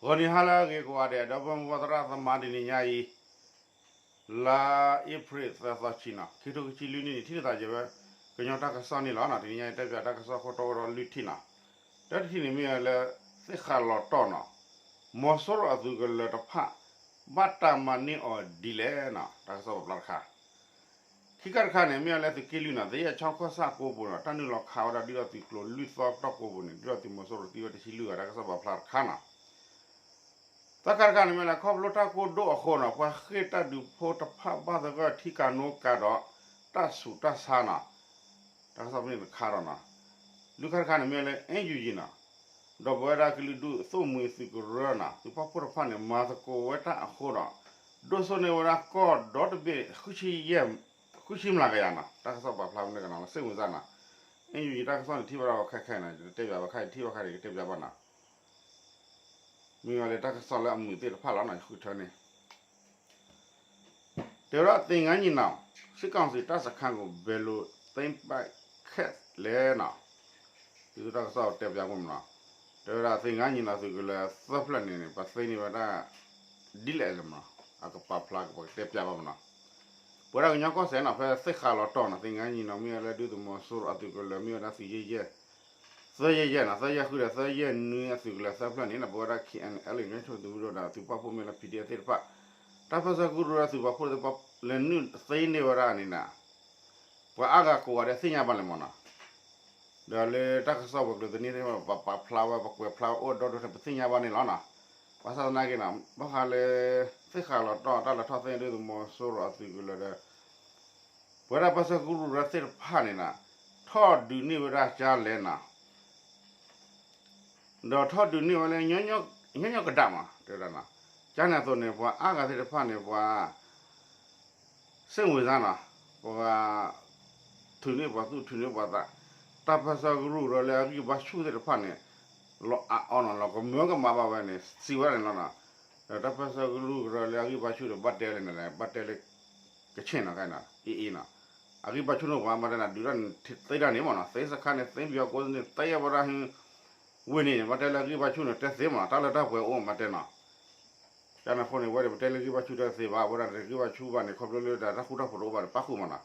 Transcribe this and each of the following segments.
ဂီၤနံၤဟါလၢအဂ့ၤကိးဂၤဒဲး ဒီပုၢ်ဝဲၢ်သရၣ်သမါ တနံၤညါအံၤ လါအ့ဖြ့ၣ်သၢသီဆံနီၤ ခံထိခံဆံလွံၢ်နံၣ်န့ၣ် ထံၣ်လိာ်သးယဲဝဲ ကညီတၢ်ကစီၣ်န့ၣ်လီၤ. တနံၤညါအံၤတဲပၠးတၢ်ကစီၣ်ခိၣ်တီအိၣ်ဒီးလွံၢ်ထံၣ်နီၤ. တၢတထံၣ်န့ၣ်မ့ၢ်ဝဲလၢ သ့ၣ်ဃးလီၤတီၢ်နီၤ မီၤစိရိၤအသုးကလၢၤတဖၣ် ဘၣ်တၢ်မၤန့ၢ်အီၤဒ်လဲၣ်နီၤ တၢ်ကစီၣ်ပာ်ဖျါတခါ ခံခါတခါန့ၣ် မ့ၢ်ဝဲလၢသုးက့လွံၢ်နီၤ သယဲၢ်ချီၣ်ခီၣ်ဆၣ်ကိးပူၤနီၤ တၢ်နုာ်လီၤခးဝဲဒၣ်ဒုၣ်ဒါသုးကျိၤလွံၢ်သီတီၢ်ကိးပူၤန့ၣ် ဒုၣ်ဒါသုးမီၤစိရိၤသံဝဲတဆံလွံၢ်ဂၤ တၢ်ကစီၣ်ပာ်ဖျါတခါနီၤ. သၢခါတခါန့ၣ်မ့ၢ်လၢ ခီဖျိတၢ်ကိၢ်ဒိၣ်အဃိနီၤ ပှၤဃ့ၢ်တၢ်ဒုးဖိတဖၣ်ဘၣ်သဂၢၢ်ထံကၤနိကၤဒီး တၢ်ဆူးတၢ်ဆါနီၤ တၢ်ကစီၣ်ပာ်ဖျါတခါဒီးနီၤ. လွံၢ်ခါတခါန့ၣ်မ့ၢ်လၢ အ့ၣ်ယူၣ်ယံၤ နီၤ ဒီးပဝဲဒၣ်ကလုာ်ဒူၣ်သိၣ်မှံၤသုးကရၢနီၤ သုးပာ်ဖှိၣ်တဖၣ်န့ၣ် မၤသကိးဝဲတၢ်အဃိဒီး ဒိၣ်စိန့ၢ်ဝဲဒၣ်ကီၢ်ဒီတဘ့ၣ် ဃုဆံမျးကယၤနီၤ တၢ်ကစီၣ်ပာ်ဖျါဝဲန့ၣ်ကနီၤ စ့ၣ်မုာ်စၢ်နီၤ. အ့ၣ်ယူၣ်ယံၤ တၢ်ကစီၣ်န့ၣ် ထံၣ်ဘၣ်ဒီးခဲခဲနီၤ ယတဲပၠးဘၣ်ခါအံၤ ထံၣ်ဘၣ်ခါအံၤ ယကတဲပၠးဘၣ်နီၤ. မ့ၢ်ဝဲလၢတၢ်ကစီၣ်လၢအမုာ်သ့ၣ်တဖၣ်လီၤနီၤ ယဃုထၢန့ၣ် တဲဝဲဒၣ် သင်္ဃန်းညီနောင် စစ်ကောင်စီတပ်စခန်းကို ဘယ်လိုသိမ်းပိုက်ခဲ့လဲနီၤ. သုတၢ်ကစီၣ်တဲပၠးမ့ၢ်နီၤ တဲဝဲဒၣ် သင်္ဃန်းညီနောင် သုးကလၢၤသၢဖျၢၣ်န့ၣ်န့ၣ် ပှၤသိမ်းန့ၢ်ဝဲဒၣ် ဒ်လဲၣ်လဲၣ်မ့ၢ်နီၤ အကပာ်ဖျါကပတဲပၠးဘၣ်မ့ၢ်နီၤ. ပဝဲဒၣ်ကညီကီၢ်စဲၣ်နီၤ ဖဲသ့ၣ်ဃးလီၤတီၢ်နီၤ သင်္ဃန်းညီနောင် မ့ၢ်ဝဲလၢဒုၣ်ဒါသုးမီၤစိရိၤအသုးကလၢၤ မ့ၢ်ဝဲဒၣ်သုးယဲၢ်ယဲၢ် သၢယဲၢ်ယဲၢ်နီၤ သၢယဲၢ်ဃုဒီးသၢယဲၢ်နွံအသုးကလၢၤသၢဖျၢၣ်န့ၣ်နီၤ ပဝဲဒၣ် ခ့ၣ်အဲၣ်အန်ၣ်အဲလ် ကညီတၢ်ထူၣ်ဖျဲးသုးမုၢ်ဒိၣ်ဒီး သုးပာ်ဖှိၣ်မ့ၢ်လၢ ပီၣ်ဒီၣ်အ့ၣ် သ့ၣ်တဖၣ် တၢ်ပၢၢ်ဆၢကရူၢ်ဒီးသုးပာ်ဖှိၣ်သ့ၣ်တဖၣ် လဲၤနုာ်သ့န့ၢ်ဝဲဒၣ်န့ၣ်နီၤ ပှၤအါဂၤကိးဂၤဒဲးသ့ၣ်ညါဘၣ်န့ၣ်မ့ၢ်နီၤ. ဒီးလၢတၢ်ကစီၣ်ပှၤကျိာ်သန့သ့ၣ်တဖၣ် ပပာ်ဖျါဝဲ ပကွဲးဖျါဝဲအိၣ်ဒီဒူၣ်ထဲ ပသ့ၣ်ညါဘၣ်န့ၣ်လီၤနီၤ. ဘၣ်ဆၣ်သနာ်က့နီၤ ဘၣ်ဃးလၢ သ့ၣ်ဃးလီၤတီၢ် တၢ်လီၤထီၣ်သ့ၣ်ဒုၣ်ဒါသုးမီၤစိရိၤအသုးကလၢၤဒီး ပဝဲဒၣ်ပၢၢ်ဆၢကရူၢ်ဒီးသ့ၣ်တဖၣ်န့ၣ်နီၤ ထီၣ်ဒုးန့ၢ်ဝဲဒၣ်ကၠါလဲၣ်နီၤ ဒီးထီၣ်ဒုးန့ၢ်ဝဲလၢ ညီညီကဒးမး တဲဝဲဒၣ်နီၤ. ကန့ၣ်အသိးန့ၣ် ပှၤအါဂၤသ့ၣ်တဖၣ်န့ၣ် ပှၤ စ့ၣ်မုာ်စၢ်နီၤ ပှၤ ထုးန့ၢ်ပှၤသူၣ်ထုးန့ၢ်ပှၤသး တၢ်ပၢၢ်ဆၢကရူၢ်ကရၢလၢအဂံၢ်ဘါဆူၣ်သ့ၣ်တဖၣ်န့ၣ် လီၤအါအီနီၤ လီၤကမၢကမၣ်ဘၣ်ဝဲန့ၣ် စံးဝဲဒၣ်န့ၣ်လီၤနီၤ. ဒီးတၢ်ပၢၢ်ဆၢကရူၢ်ကရၢလၢအဂံၢ်ဘါဆူၣ်ဒီး ဘၣ်တဲလၢန့ၣ်လဲၣ် ဘၣ်တဲလၢ ကဆ့ၣ်နီၤ ခဲအံၤနီၤ အ့ၣ်အ့ၣ်နီၤ အဂံၢ်ဘါဆူၣ်န့ၣ်ပှၤမၤတဲနၤ ဒုးတၢ်န့ၣ်သ့တၢ်န့ၣ်မ့ၢ်နီၤ သ့စခါန့ၣ် သ့ပယီၤကိးန့ၣ် သ့ဝဲဒၣ်ဟ ဝ့ၢ်န့ၣ် ဘၣ်တဲလၢအဂံၢ်ဘါဆူၣ်န့ၣ် တဲသ့မ့ၢ်နီၤ တၢ်လၢတၢ်ပှဲၤအိၣ်မၤတဲနီၤ. ကန့ၣ်အဃိန့ၣ် ဝဲဒၣ်ပတဲလၢဂံၢ်ဘါဆူၣ်တသ့ဘၣ် ဝဲဒၣ်တဂံၢ်ဘါဆူၣ်ဘၣ်န့ၣ် ခီဖျိလၢတၢ်ဃူတၢ်ဖိးတအိၣ်ဘၣ်ဒီး ပၣ်ဃုာ်မ့ၢ်နီၤ.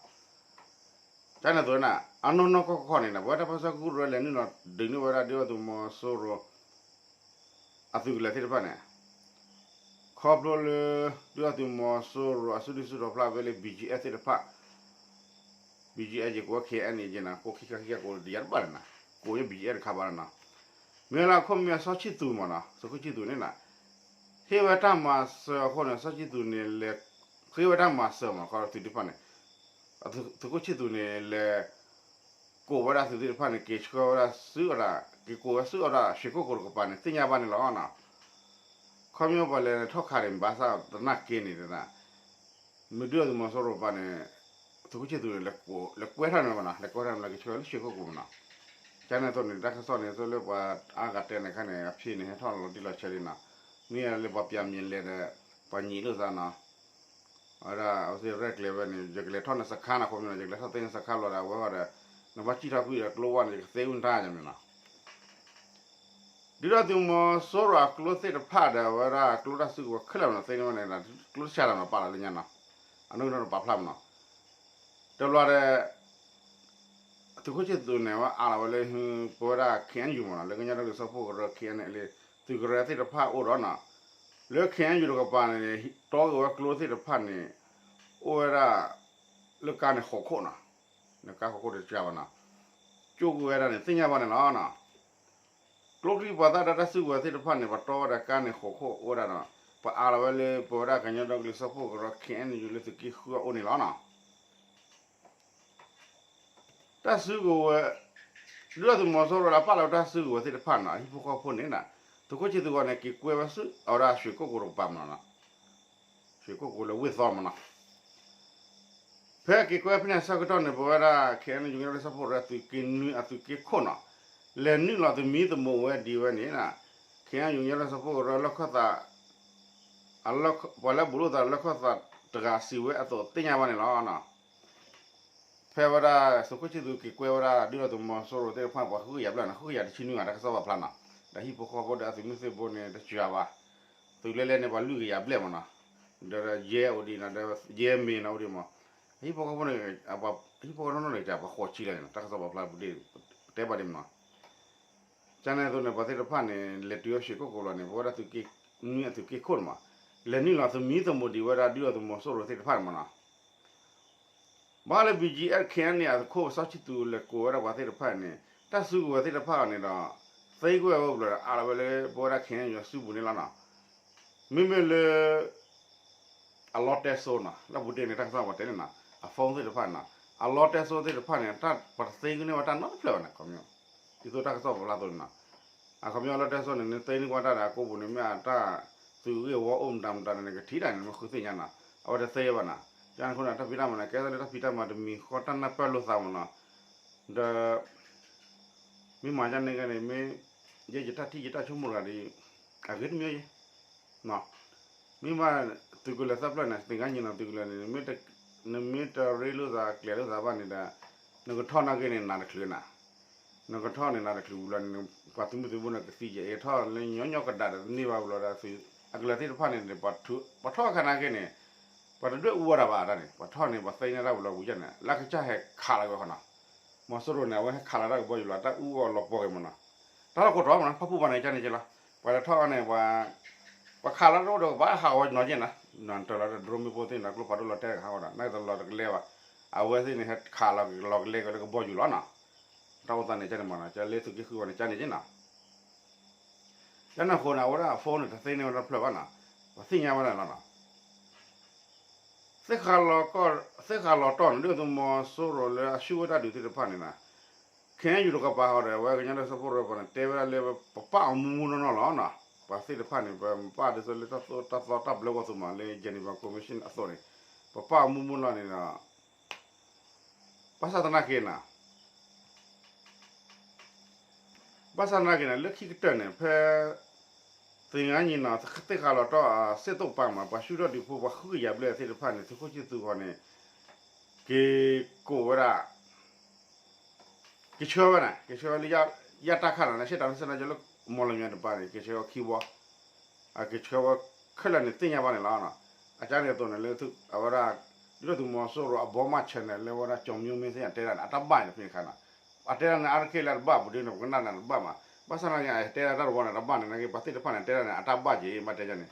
ကန့ၣ်အသိးန့ၣ် အနီၢ်နီၢ်ကီၢ်ကီၢ်န့ၣ် ပဝဲတၢ်ပၢၢ်ဆၢကရူၢ်ကရၢလဲၤနုာ်လီၤဒုးန့ၢ်ဝဲဒၣ်ဒုၣ်ဒါသုးမီၤစိရိၤ အသုးကလၢၤသ့ၣ်တဖၣ်န့ၣ် ခီဖျိလၢ ဒုၣ်ဒါသုးမီၤစိရိၤအစုဒုၣ်စုတီၤဖျါဝဲလၢ ဘီၣ်ကၠီၣ်အဲၣ်သ့ၣ်တဖၣ် ဘီၣ်ကၠီၣ်အဲၣ် ယကိးဝဲ ခ့ၣ်အဲၣ်အ့ၣ် ယဲနီၤ ကိးခံခါခံခါကိးတယၤတဘၣ်လၢၤနီၤ ကိးယဲ ဘီၣ်ကၠီၣ်အဲၣ် တခါဘၣ်လၢၤနီၤ. မ့ၢ်လၢအခိၣ်မ့ၢ်အစီၤခၠံးသူးမ့ၢ်နီၤ သုးခိၣ်ခၠံးသူးန့ၣ်နီၤ ဟ့ၣ်ဝဲတၢ်မၤစၢၤအဃိန့ၣ် စီၤခၠံးသူးန့ၣ်လဲၤ ဃ့ဝဲတၢ်မၤစၢၤမ့ၢ်နီၤ ခီသုးသ့ၣ်တဖၣ်န့ၣ် သုးခိၣ်ခၠံးသူးန့ၣ်လဲၤ ကိးဝဲဒၣ်သုးသ့ၣ်တဖၣ်န့ၣ် က့ၤဆှၢဝဲဒၣ်ဆူအဒၣ် က့ၤကိးဝဲဆူအဒၣ် ရွှေကုက္ကိုတကပၤန့ၣ် သ့ၣ်ညါဘၣ်န့ၣ်လီၤနီၤ. ခီဖျိပှၤလဲၤထီၣ်ခးန့ၣ် ဘၣ်ဆၣ်သနာ်က့န့ၣ် မ့ၢ်ဒုၣ်ဒါသုးမီၤစိရိၤတကပၤန့ၣ် သုးခိၣ်ခၠံးသူးန့ၣ် လဲၤကွဲထီၣ်န့ၣ်မ့ၢ်နီၤ လဲၤကွဲထီၣ်န့ၣ် လဲၤက့ၤဆှၢလၢရွှေကုက္ကိုမ့ၢ်နီၤ. ကန့ၣ်အသိးန့ၣ် တၢ်ကစီၣ်န့ၣ် သိလၢပှၤအါဂၤတဲန့ၣ်ခါန့ၣ် အဖံန့ၣ် ဟဲထီၣ်လီၤတံၢ်လီၤဆဲးလံနီၤ. မ့ၢ်လၢပှၤပျၢၤမံၤလဲၤဒီး ပှၤညံးလိာ်သးနီၤ အဝဲဒၣ်အဝဲသ့ၣ်ရဲၣ်ကျဲၤဝဲန့ၣ် ယကလဲၤထီၣ်နစခါနီၤ အဃိမ့ၢ်နီၤ ယကလဲၤထီၣ်သ့နစခါလီၤဒီး အဝဲဃီဒီး နဘၣ်စံၣ်ထီၣ်ကွံာ်ဒီးကျိဝဲန့ၣ် ယကသ့ဝံၣ်တၢ်ယမ့ၢ်နီၤ. ဒုၣ်ဒါသုးမီၤစိရိၤအကျိသ့ၣ်တဖၣ်ဒီး အဝဲဒၣ်ကျိတၢ်စုကဝဲၤခဲလၢာ်နီၤ သ့န့ၢ်ဝဲန့ၣ် ကျိတဆံးတၢ်နီၤ ပာ်လီၤလၢညါနီၤ အနီၢ်ကီၢ်နီၤပာ်ဖျါမ့ၢ်နီၤ. တဘျီဒီး သုးခိၣ်ခၠံးသူးန့ၣ် ဝဲအးလီၤဝဲလၢ ပဝဲဒၣ် ခ့ၣ်အဲၣ်ယူၣ်မ့ၢ်နီၤ လၢကညီဒီကလုာ်စၢဖှိၣ်ကရၢ ခ့ၣ်အဲၣ်ယူၣ် သုးကရၢသ့ၣ်တဖၣ်အိၣ်ဒီးနီၤ လၢ ခ့ၣ်အဲၣ်ယူၣ် တကပၤန့ၣ် တီဂ့ၤဝဲကျိသ့ၣ်တဖၣ်န့ၣ် အိၣ်ဝဲဒၣ် လၢကါန့ၣ်ဃိးခိၣ်နီၤ နကါဃိးခိၣ်တကဘၣ်နီၤ ကၠိကဝဲဒၣ်န့ၣ် သ့ၣ်ညါဘၣ်န့ၣ်လီၤနီၤ. ကျိချံမျိာ်သၣ်ဒီးတၢ်စုကဝဲၤသ့ၣ်တဖၣ်န့ၣ် ပတီဝဲဒၣ်ကါန့ၣ်ဃိးခိၣ်အိၣ်ဝဲဒၣ်နီၤ ပအးလီၤဝဲလၢ ပဝဲဒၣ်ကညီဒီကလုာ်စၢဖှိၣ်ကရၢ ခ့ၣ်အဲၣ်ယူၣ် လၢသုးက့ဃုအအိၣ်န့ၣ်လီၤနီၤ. တၢ်စုကဝဲၤ ဒုၣ်ဒါသုးမီၤစိရိၤလၢအပာ်လီၤဝဲတၢ်စုကဝဲၤသ့ၣ်တဖၣ်နီၤ အဟံၣ်ဖိဃီဖိန့ၣ် သုးခိၣ်ခၠံးသူးအဂီၢ်န့ၣ် က့ၤကွဲဝဲဆူအဝဲဒၣ် ရွှေကုက္ကိုတကပၤမ့ၢ်နီၤ ရွှေကုက္ကိုလၢဝ့ၢ်သီမ့ၢ်နီၤ. ဖဲက့ၤကွဲဖဲန့ၣ်အဆၢကတီၢ်န့ၣ် ပဝဲဒၣ် ခ့ၣ်အဲၣ်ယူၣ် ကညီဒီကလုာ်စၢဖှိၣ်ကရၢ သုးက့နွံအသုးက့ခိၣ်နီၤ လဲၤနုာ်လီၤသမံသမိးဝဲဒ်ဝဲန့ၣ် ခ့ၣ်အဲၣ်ယူၣ် ကညီဒီကလုာ်စၢဖှိၣ်ကရၢလီၢ်ခၢၣ်သး ပှၤလၢအဘူးလိာ်သးလၢလီၢ်ခၢၣ်သးတဂၤစံးဝဲအသိးသ့ၣ်ညါဘၣ်န့ၣ်လီၤ. ဖဲဝဲဒၣ်သုးခိၣ်ခၠံးသူးက့ၤကွဲဝဲဒၣ်ဒုၣ်ဒါသုးမီၤစိရိၤသ့ၣ်တဖၣ် ပှၤဃုကယၤဘျဲၣ်နီၤ ဃုကယၤတဆံနွံဂၤ တၢ်ကစီၣ်ပာ်ဖျါနီၤ ဒီးဟံၣ်ဖိဃီဖိဒီးအသုးမုၢ်သံၣ်ဘိန့ၣ် တစှၤဘၣ် သုးလဲလဲန့ၣ် ပှၤလွံၢ်ကယၤဘျဲၣ်မးနီၤ, ဒီးယဲအိၣ်ဒံးနီၤ, ဒီးယဲမ့ၤနီၤအိၣ်ဒံးမး, ဟံၣ်ဖိဃီဖိန့ၣ်, ဟံၣ်ဖိဃီဖိန့ၣ် ပှၤဃိးဆံလီၤန့ၣ် တၢ်ကစီၣ်ပာ်ဖျါပူၤတ့ၢ်, တဲဘၣ်ဒံးမးနီၤ, ကန့ၣ်အသိးန့ၣ် ပှၤသ့ၣ်တဖၣ်န့ၣ် လဲၤတုၤအီၤဆံးကိၣ်ကိးလီၤန့ၣ် ပဝဲဒၣ်သုးက့နွံအသုးက့ခိၣ်န့ၣ်မး, လဲၤနုာ်လီၤသမံသမိးဒံးဝဲဒၣ်ဒုၣ်ဒါသုးမီၤစိရိၤသ့ၣ်တဖၣ်န့ၣ်မးနီၤ ဘၣ်ဃးလၢ ဘီၣ်ကၠံၣ်အဲၣ် ခ့ၣ်အဲၣ်ယူၣ် အခိၣ်စီၤဆံသူးလဲၤကိးဝဲဒၣ်ပှၤသ့ၣ်တဖၣ်န့ၣ် တၢ်စုကဝဲၤသ့ၣ်တဖၣ်အံၤန့ၣ်ဒီး သ့ကွံာ်ဝဲဘျီဒီး အါလီၤဝဲလၢပဝဲဒၣ် ခ့ၣ်အဲၣ်ယူၣ် အစုပူၤန့ၣ်လီၤနီၤ. မ့မ့ၢ်လၢ အလီတဲစိနီၤ လၢပူၤတ့ၢ်န့ၣ် တၢ်ကစီၣ်ပှၤတဲန့ၣ်နီၤ အ phone သ့ၣ်တဖၣ်နီၤ အလီတဲစိသ့ၣ်တဖၣ်န့ၣ် ပှၤတသ့ကွံာ်န့ၢ်ဝဲတၢ်နီတဖျၢၣ်ဘၣ်န့ၣ် ခီပညီ ဒ်သိးတၢ်ကစီၣ်ပာ်ဖျါအသိးန့ၣ်နီၤ အခီပညီလီတဲစိန့ၣ် နသ့န့ၢ်ကွၢ်တၢ်ဒီးအကိပူၤန့ၣ် မ့ၢ်အတၢ်သုးဂ့ၢ်ဝီအိၣ်မတၤမတၤန့ၣ် နကထံၣ်တၢ်န့ၣ် နမ့ၢ်ဃုသ့ၣ်ညါနီၤ အဝဲတသ့ဘၣ်နီၤ ကန့ၣ်အဃိန့ၣ် တၢ်ဖံးတၢ်မၤန့ၣ် ကဲသးလၢတၢ်ဖံးတၢ်မၤတမံၤဃီ တၢ်နၢ်ပၢၢ်လိာ်သးမးနီၤ ဒီး မ့ၢ်မၤကန့ၣ်ကန့ၣ် မ့ၢ် ယဲယတၢ်ထံၣ်ယတၢ်ဆိကမိၣ်တဂၤဒီး အဂ့ၢ်တမံၤယဲ မ့ၢ်ဘၣ် သုးကလၢၤသၢဖျၢၣ်န့ၣ် သင်္ဃန်းညီနောင် သုးကလၢၤန့ၣ် နမ့ၢ်တရ့လိာ်သးကျဲၤလိာ်သးဘၣ်န့ၣ်ဒီး နကထီၣ်နာ်က့န့ၣ် နးတချုးနၤ နကထီၣ်န့ၣ် နးတချုးဝံၤလီၤန့ၣ် ပှၤသုးမုၢ်သံၣ်ဘိန့ၣ်ကသံကဲ အထီၣ်လၢညီညီကဒးဒီးတန့ၢ်ဘၣ်ဝံၤလီၤဒီး အကလၢၤသ့ၣ်တဖၣ်န့ၣ် ပှၤထီၣ်အခါနာ်က့န့ၣ် ပှၤတဒွဲၣ်အူဝဲဒၣ်ဘၣ်တၢ်န့ၣ် ပှၤထီၣ်န့ၣ် ပှၤသ့န့ၢ်တၢ်ဝံၤလီၤဝံၤန့ၣ် လၢကစၢ်ဟဲခးလီၤက့ၤဃီနီၤ မီၤစိရိၤန့ၣ် အဝဲဟဲခးလီၤတၢ်ကဘီယူၤလီၤ တၢ်အူအီၤလီၤပှီၢ်က့ၤမးနီၤ တၢ်လီၢ်ကိးတီၤမးနီၤ ဖၣ်ပူၣ်ဘၣ်န့ၣ် ကန့ၣ်က့လီၤ ပှၤတထီၣ်အီၤန့ၣ် ပှၤ ပှၤခးလီၤတအိၣ်ဒီး ကဘၣ်ဟးဂီၤနီၤက့နီၤ နတၢ်လီၤ drone မ့ၢ်ပိၢ်သ့ၣ်နီၤ ကျိဖးဒိၣ်လီၤတဲာ်ကဟးဂီၤဒီး နာ်က့တလီၤတကလဲဘၣ် အဝဲသ့ၣ်န့ၣ် ဟဲခးလီၤက့ၤလီၤကလဲက့ၤလၢကဘီယူၤလီၤနီၤ တၢ်အိၣ်သးန့ၣ် ကန့ၣ်မးနီၤ ကလၢသုးက့ဃုဝဲန့ၣ် ကန့ၣ်က့နီၤ ကန့ၣ်အဃိန့ၣ် အဝဲဒၣ်အ phone န့ၣ် တသ့န့ၢ်ဝဲတဖျၢၣ်ဘၣ်နီၤ ပှၤသ့ၣ်ညါဝဲဒၣ်လီၤနီၤ သ့ၣ်ဃးလီၤကီၢ် သ့ၣ်ဃးလီၤတီၢ်န့ၣ် ဒုၣ်ဒါသုးမီၤစိရိၤလၢအဆူၣ်ဝဲတၢ်ဒုးသ့ၣ်တဖၣ်န့ၣ်နီၤ ခဲအံၤယူၤတကပၤဃီဒီး အဝဲကညီဒီးစီၤဖိၣ်ရိဖီန့ၣ် တဲဝဲဒၣ်လၢပပၣ်အီၤမူမူနီၢ်နီၢ်လီၤနီၤ ပှၤသ့ၣ်တဖၣ်န့ၣ် ပပၣ်ဒ်သိးလၢတၢ်သိၣ်တၢ်သီတၢ်ဘျၢဝီသိးမး လၢ Geneva Convention အသိးန့ၣ် ပပၣ်အီၤမူမူနီၢ်နီၢ်န့ၣ်ဒီး ဘၣ်ဆၣ်သနာ်က့နီၤ ဘၣ်ဆၣ်သနာ်က့န့ၣ် လၢခံကတၢၢ်န့ၣ် ဖဲ သင်္ဃန်းညီနောင် သ့ၣ်ဃးလီၤတီၢ်အ စစ်သုံ့ပန်းမး ပှၤဆူၣ်ထီၣ်ဒုးဖိ ပှၤဃုကယၤဘျဲၣ်သ့ၣ်တဖၣ်န့ၣ် သုးခိၣ်ဆံသူးဃီန့ၣ် က့ၤကိးဝဲဒၣ် က့ၤဆှၢဝဲန့ၣ် က့ၤဆှၢဝဲလၢ ယတၢ်ခၣ်န့ၣ် ရှေ့တောင်စစ်ကြောင်းလၢ မော်လမြိုင်တပၤန့ၣ် က့ၤဆှၢဝဲခံဘီ အက့ၤဆှၢဝဲခဲလၢာ်န့ၣ် သ့ၣ်ညါဘၣ်န့ၣ်လီၤ. အကန့ၣ်အသိးန့ၣ် လၢအဝဲဒၣ် ဒုၣ်ဒါသုးမီၤစိရိၤအဘီမး channel လၢအဝဲဒၣ် ကၠီၤမၠိမ့ၢ်သ့ၣ်ညါတဲဒၣ်န့ၣ် အတၢ်ဘၣ်န့ၣ် ဖဲန့ၣ်အခါန့ၣ် အတဲဒၣ်န့ၣ်အါတက့ၢ်လၢအတဘၣ် ပူၤဒ့န့ၣ် ပကနၣ်န့ၣ်တဘၣ်မး ဘၣ်ဆၣ်သနာ်က့ အတဲဒၣ်တၢ်တဝီန့ၣ် တဘၣ်န့ၣ် သနာ်က့ ပှၤသ့ၣ်တဖၣ်န့ၣ် တဲဒၣ်န့ၣ် အတၢ်ဘၣ်က့ၤ ဘၣ်တဲယၤန့ၣ်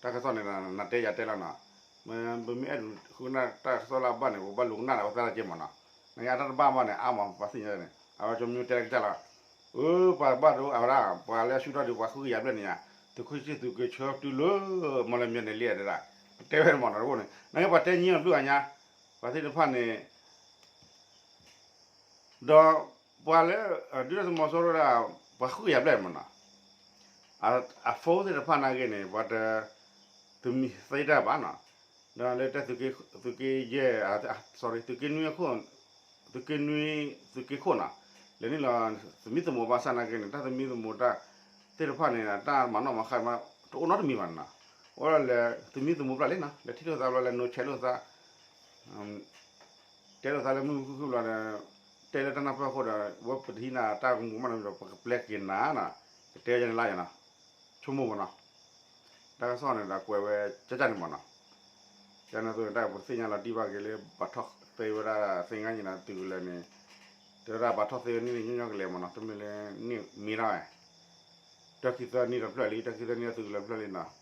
တၢ်ကစီၣ်န့ၣ် နတဲယၤတဲလီၤနီၤ ပမ့ၢ်အဲၣ်ဒိးဃုနၢ်တၢ်ကစီၣ်လၢအဘၣ်န့ၣ် ပဘၣ်လူၤကနၣ်ဒီး ပသးတက့ၢ်မးနီၤ သနာ်က့ အတၢ်တဘၣ်ဘၣ်န့ၣ် အါမး ပှၤသ့ၣ်ညါန့ၣ် အဝဲကၠီၤမၠိတဲကစၢ်လီၤ အၢ ပှၤဘၣ်ဒိအဝဲဒၣ် ပှၤလၢအဆူၣ်ထီၣ်ဒုး ပှၤဃုကယၤဘျဲၣ်န့ၣ်ဧါ သုးခိၣ်ဆံသူးက့ၤဆှၢတုၤလၢ မော်လမြိုင်န့ၣ်လံတဲဒၣ် တဲဝဲမးနီၤတဘိန့ၣ် သနာ်က့ ပှၤတဲညီအဘျုးအညါ ပှၤသ့ၣ်တဖၣ်န့ၣ် ဒီး ပှၤလၢ ဒုၣ်ဒါသုးမီၤစိရိၤဒၣ် ပှၤဃုကယၤဘျဲၣ်မးနီၤ အ phone သ့ၣ်တဖၣ်နာ်က့န့ၣ် ပှၤတ တမံၤသ့တၢ်ဘၣ်နီၤ ဒီးလၢတၢ် သုးက့ယဲၢ် sorry သုးက့နွံအခိၣ် သုးက့နွံ သုးက့ခိၣ်နီၤ လဲၤနုာ်လီၤ သမံသမိးဘၣ်ဆၣ်နာ်က့န့ၣ် တၢ်သမံသမိးတၢ်သ့ၣ်တဖၣ်န့ၣ် တၢ်မၤနီၣ်မၤဃါမး တအိၣ်နီတမံၤဘၣ်နီၤ အိၣ်ဒၣ်လဲၤ သမံသမိးဘျီလံနီၤ လဲၤထံၣ်လိာ်သးဘျီ လဲၤနိဆဲးလိာ်သး တဲလိာ်သးလၢမုၢ်မုၢ်ခုၣ်ခုၣ်ဘျီဒီး တဲလၢတၢ်နၢ်ပၢၢ်အဃိဒီး ဝဲပတဟံးနၤတၢ်ကမူၤမးနီၤ ပကပျဲက့ၤနၤနီၤ ကတဲယၤန့ၣ်လၢယၤနီၤ ဆိကမိၣ်မးနီၤ တၢ်ကစီၣ်န့ၣ်ဒီးကွဲးဝဲကၠၢ်ကၠၢ်န့ၣ်မးနီၤ ကန့ၣ်အသိးန့ၣ် တၢ်ပသ့ၣ်ညါလီၤတံၢ်ဘၣ်က့ၤလၢ ဘၣ်ထီၣ်သ့ဝဲဒၣ် သင်္ဃန်းညီနောင် သုးကလၢၤန့ၣ် တဲဝဲဒၣ်ဘၣ်ထီၣ်သ့ဝဲန့ၣ် ညီညီကလဲာ်မးနီၤ တမ့ၢ်လၢန့ၣ်မ့ၢ်ထီၣ်ဝဲ တၢ်ခံသၢနံၣ်တဖျၢၣ်လံ တၢ်ခံသၢနံၣ်သုးကလၢၤဖျၢၣ်လံနီၤ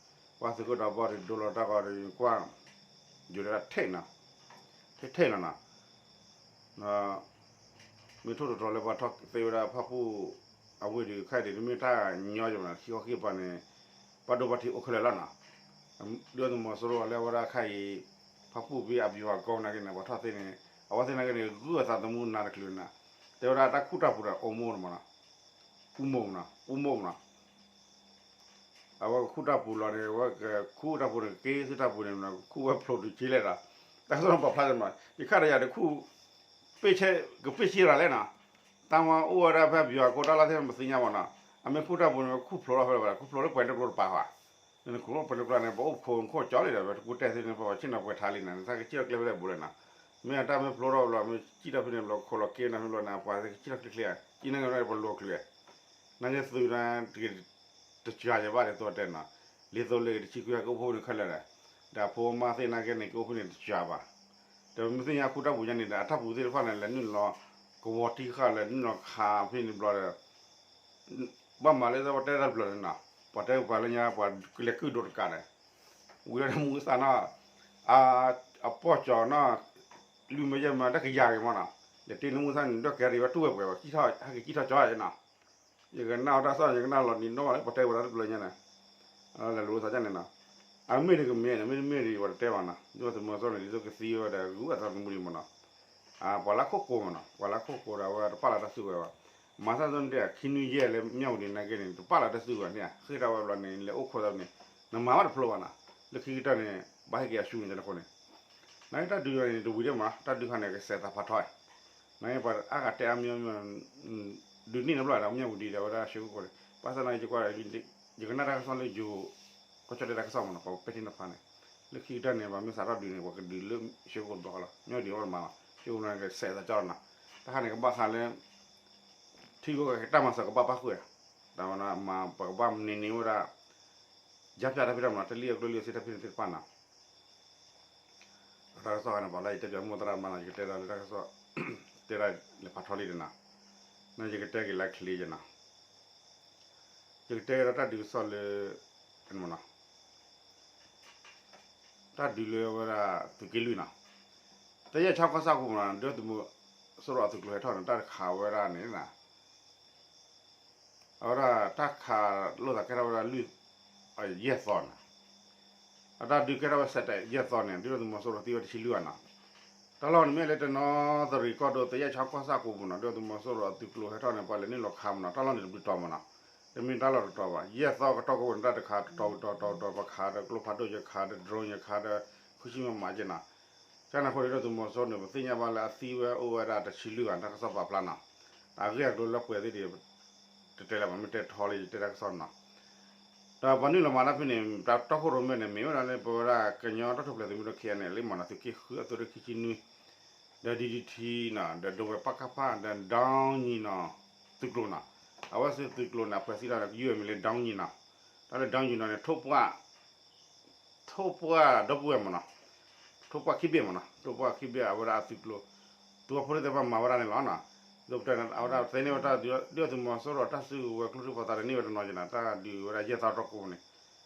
ပှၤသုးခိၣ်ဒီးဘီၣ်ဒိးလီၤတၢ်ဂီၤဒီးကွၢ် ယိၤဒၣ်ထဲနီၤ ထဲထဲလီၤနီၤ မ့ၢ်ထိၣ်သတြီၤလၢပှၤထီၣ်သ့ဝဲဒၣ်ဖၣ်ပူၣ် အဝ့ၢ်ဒီးခဲအံၤဒီး တမ့ၢ်တၢ်ညီယိာ်နီၤ ခံခီခံကပၤန့ၣ် ဘၣ်ဒိဘၣ်ထံးအိၣ်ခဲလၢာ်လီၤနီၤ ဒုၣ်ဒါသုးမီၤစိရိၤလၢအဝဲဒၣ်ခဲအံၤ ဖၣ်ပူၣ်ဖဲအ ဗျူဟာကုန်း နာ်က့န့ၣ် ပှၤထီၣ်သ့န့ၣ် အဝဲသ့ၣ်နာ်က့န့ၣ် ဂုၢ်အသးသမူနးတချုးနီၤ တဲဝဲဒၣ်တၢ်ခူၣ်တၢ်ပူၤဒီး အိၣ်မိၢ်မးနီၤ အူမိၢ်မးနီၤ အူမိၢ်မးနီၤ အဝဲကခူၣ်တၢ်ပူၤလီၤန့ၣ် အဝဲကခူၣ်တၢ်ပူၤန့ၣ် ကက့ၤသုတၢ်ပူၤန့ၣ် ခူၣ်ဝဲဖျိးတုၤက့လဲၣ်ဒီး တၢ်ကစီၣ်ပာ်ဖျါမး ယခါဒီးယၤတခူၣ် ပ့ၢ်ဆ့ ကပ့ၢ်ဆ့ရၤလဲၣ်နီၤ တၢ်မၤအိၣ်ဝဲဒၣ်ဖဲ ဗျူဟာကုန်း တၢ်လီၢ်သ့ၣ်တဖၣ်ပသ့ၣ်ညါမးနီၤ အမ့ၢ်ခူၣ်တၢ်ပူၤန့ၣ် ခူၣ်ဖျိးထီၣ်ဖဲလဲၣ်ဘၣ် ခူၣ်ဖျိးလၢပှဲၤတကျိတပၤဘၣ် နခူၣ်ဖျိးလၢပှဲၤတကျိန့ၣ် ပအိၣ်ခိးခိၣ်ကၠီလံဒီး ပတကူတဲသ့န့ၣ် ပှၤဆ့ၣ်နီၤပှဲၤထါလံနီၤ နသးကစံၣ်ထီၣ်ကျဲဖဲလဲၣ်ဘူးလဲၣ်နီၤ မ့ၢ်အတၢ်မ့ၢ်ဖျိးထီၣ်ဘျီ မ့ၢ်စံၣ်ထီၣ်ဖဲန့ၣ်ဘျီ ခိးလီၤက့နၤဖဲဘျီန့ၣ် ပှၤကစံၣ်ထီၣ်ချ့ချ့ ကံနဂၤပလီၤချုး နာ်က့သုးန့ၣ် တစှၤယၤဘၣ်ဒ်သိးတဲနီၤ လ့သိလ့ကတဆံခွံကအိၣ်ဖှိၣ်န့ၣ်ခဲလၢာ်ဒီး, ဒီးအဖိမါသ့ၣ်နာ်က့န့ၣ် ကအိၣ်ဖှိၣ်န့ၣ်တစှၤဘၣ်. ဒီးမ့ၢ်သ့ၣ်ညါအဃိတၢ်ပူၤညါန့ၣ်ဒီး အတၢ်ပူၤသ့ၣ်တဖၣ်န့ၣ် လဲၤနုာ်လီၤကဝီၤတံၢ်ဃာ် လဲၤနုာ်လီၤခးဖဲန့ၣ်တဘျီဒီး ဘၣ်မၤလၢပှၤတဲတၢ်တဘျီန့ၣ်နီၤ, ပှၤတဲပှၤလၢညါ ပှၤလဲၤကုၢ်ဒိးတကးဒီး, ဝံၤဒီးမူသးနီၤ, အပီၢ်ကၠီၤနီၤ, လွံၢ်မၢယဲၢ်မၢ တၢ်ကယၤဂ့ၤမးနီၤ, လဲၤတ့နမူသးန့ၣ် ဒီးကဲရံၤဝဲတူၢ်ဝဲပှဲၤဝဲ ဟဲက့ၤကံၣ်ထီၣ်ကၠီနီၤ. ယကနၣ်အီၤတၢ်ကစီၣ် ယကနၣ်လီၤနံၤနီၣ်ဘၣ်လၢပှၤတဲဝဲဒၣ်တဘျီညါန့ၣ်, လဲၤလိာ်သးဒ်န့ၣ်နီၤ, အမ့ၢ်တကမ့ၢ်န့ၣ် မ့တမ့ၢ်ဒီး ပှၤတတဲဘၣ်နီၤ, ဒ်သိးသုးမီၤစိရိၤန့ၣ် ဒ်သိးကသံဝဲဒီး ဂုၤအသးသမူဒံးမးနီၤ, ပှၤလၢခိၣ်ကိးမးနီၤ, ပှၤလၢခိၣ်ကိးဒီး အဝဲတပာ်လၢတၢ်စုကဝဲၤဘၣ်. မၤသးဒ်န့ၣ် ခံနွံယဲၢ်လၢမၠၣ်ဝတံၤနာ်က့န့ၣ် တပာ်လၢတၢ်စုကဝဲၤန့ၣ် ဃ့ၢ်တၢ်ဝဲဘျီန့ၣ် လဲၤအိၣ်ခိးသးန့ၣ် နမၤဘၣ်တဖျိဘၣ်နီၤ, လၢခံကတၢၢ်န့ၣ် ဘၣ်ဟဲက့ၤအဆူန့ၣ်တၢ်န့ၣ်အဃိန့ၣ် နာ်က့တၢ်ဒုးန့ၣ် တဝံၤဒၣ်မးနီၤ, တၢ်ဒုးခါန့ၣ် ကစဲးသးဖးထီ, နာ်က့ပှၤအါဂၤတဲအါမံၤမံၤ ဒုးန့ၢ်န့ၣ်ဘျီဒီး မၠၣ်ဝတံၤဒီး အဝဲဒၣ်ရှ့ခိၣ်ကိးန့ၣ် ဘၣ်ဆၣ်နာ်က့ ယကွၢ် ယကနၣ်တၢ်ကစီၣ်လၢယိၤ ကီၢ်ကၠီၣ်တဲတၢ်ကစီၣ်မးနီၤ ပှၤပဲာ်ထံနီၤဖးန့ၣ်, လၢခံကတၢၢ်န့ၣ် ပှၤမ့ၢ်စးထီၣ်ဒုးန့ၣ် ပှၤကဒုးလၢရှ့ခိၣ်ကိးတဘျီဃီလီၤ, မၠၣ်ဝတံၤအိၣ်မးနီၤ, ရှ့ခိၣ်ကိးန့ၣ် ကစဲးသးကၠီလီၤနီၤ, တၢ်ခါန့ၣ် ကဘၣ်ဃးလၢ ထံဂိၢ်ကတၢ်မၤစၢၤကဘၣ်ပၣ်ဃုာ်, ဒီးပကဘၣ်မၤန့ၢ်န့ၢ်ဝဲဒၣ် ယါဖၠၣ်တၢ်ဖံးတၢ်မၤနီၤ တၢ်လံၣ်အကျိၣ်လံၣ်အစ့တၢ်ဖံးတၢ်မၤသ့ၣ်တဖၣ်နီၤ, တၢ်ကစီၣ်ခါန့ၣ် ပှၤလၢယတဲပၠးမိၢ်သရၣ်မးနီၤ ယကတဲဒီးလၢတၢ်ကစီၣ် တဲဒၣ်လဲၤဖးထီလံဒီးနီၤ, နယကတဲက့ၤလၢချ့ယနီၤ, ယကတဲက့ၤဒီးတၢ်ဒုးကစီၣ်လၢ တၢ်ဒုးလၢဝဲဒၣ်သုးက့လွံၢ်နီၤ, သယဲၢ်ဆါကီၢ်ဆၣ်ကိးမးနီၤ ဒုၣ်ဒါသုးမီၤစိရိၤအသုးကျိၤဟဲထီၣ်န့ၣ် တၢ်တခးဝဲဒၣ်န့ၣ် အဝဲဒၣ်တၢ်ခးလိာ်သးကဲထီၣ်ဝဲဒၣ်လွံၢ် ယဲၢ်သီန့ၣ်, အတၢ်ဒုးကဲထီၣ်ဝဲစဲးတဲးယဲၢ်သီန့ၣ် ဒုၣ်ဒါသုးမီၤစိရိၤသံဝဲတဆံလွံၢ်ဂၤနီၤ, တၢ်လီၢ်န့ၣ်မ့ၢ်လၢတနီသရံၣ်ကီၢ်ဒိၣ် သယဲၢ်ဆါကီၢ်ဆၣ်ကိးမးနီၤ ဒုၣ်ဒါသုးမီၤစိရိၤအသုးကျိၤဟဲထီၣ်န့ၣ် ပှၤလဲၤနုာ်လီၤခးမးနီၤ တၢ်လီၢ်န့ၣ်တဘျုးတီၤမးနီၤ, တမ့ၢ်တၢ်လီၢ်တတီၤဘၣ် ယဲၢ်သီကတီၢ်ကဝဲန့ၣ် တၢ်တခးတတီၤဝံၤတီၤတီၤဝံၤတီၤ ပခးဒီးကျိဖးဒိၣ် ယခးဒီး drone ယခးဒီး ခွံဆံမမက့နီၤ, ကန့ၣ်အဃိန့ၣ် ဒုၣ်ဒါသုးမီၤစိရိၤန့ၣ် ပသ့ၣ်ညါဘၣ်လၢအသံဝဲအိၣ်ဝဲဒၣ်တဆံလွံၢ်ဂၤ တၢ်ကစီၣ်ပာ်ဖျါနီၤ, အဂ့ၢ်အကျိၤလၢပှဲၤသ့ၣ်ဒီး တတဲလၢၤဘၣ် မ့ၢ်တဲထီလၢယတဲတၢ်ကစီၣ်နီၤ, ဒီးပှၤနုာ်လီၤမၤတၢ်ဖဲန့ၣ် တၢ်တီခိၣ်ရိၣ်မဲန့ၣ် မ့ၢ်ဝဲဒၣ်လၢပဝဲဒၣ်ကညီတၢ်ထူၣ်ဖျဲးသုးမုၢ်ဒိၣ် ခဲအံၤန့ၣ် လၢမ့ၢ်နီၤ သုးက့ဃုအသုးရ့ၣ်ခံဆံနွံ ဒီး DDT နီၤ ဒီးဒဝဲၢ်ပကဖ ဒီး ဒီနံၤနီၤ သုးကျိၤနီၤ, အဝဲသုးကျိၤန့ၣ် အဖှဲးစံးတၢ်န့ၣ် ကယုၢ်အမံၤလၢ ဒီနံၤနီၤ, တၢ်လၢဒီနံၤနီၤန့ၣ် ထိၣ်ပှၢ် ထိၣ်ပှၢ်ဒီပုၢ်ဝဲၢ်မးနီၤ, ထိၣ်ပှၢ်ခံဘ့ၣ်မးနီၤ ထိၣ်ပှၢ်ခံဘ့ၣ်အဝဲဒၣ်အသုးကျိၤ သုးပှၢ်ဖိသ့ၣ်တဖၣ်မၤဝဲဒၣ်န့ၣ်လီၤနီၤ, ဒ်ပတဲန့ၣ် အဝဲဒၣ်သ့န့ၢ်ဝဲတၢ်ဒုး ဒုၣ်ဒါသုးမီၤစိရိၤတၢ်စုကဝဲၤကျိချံမျိာ်သၣ်န့ၣ် န့ၢ်ဝဲတနီၤက့နီၤ တၢ်ဒုးဝဲဒၣ်ယဲၢ်သီတီကိးန့ၣ်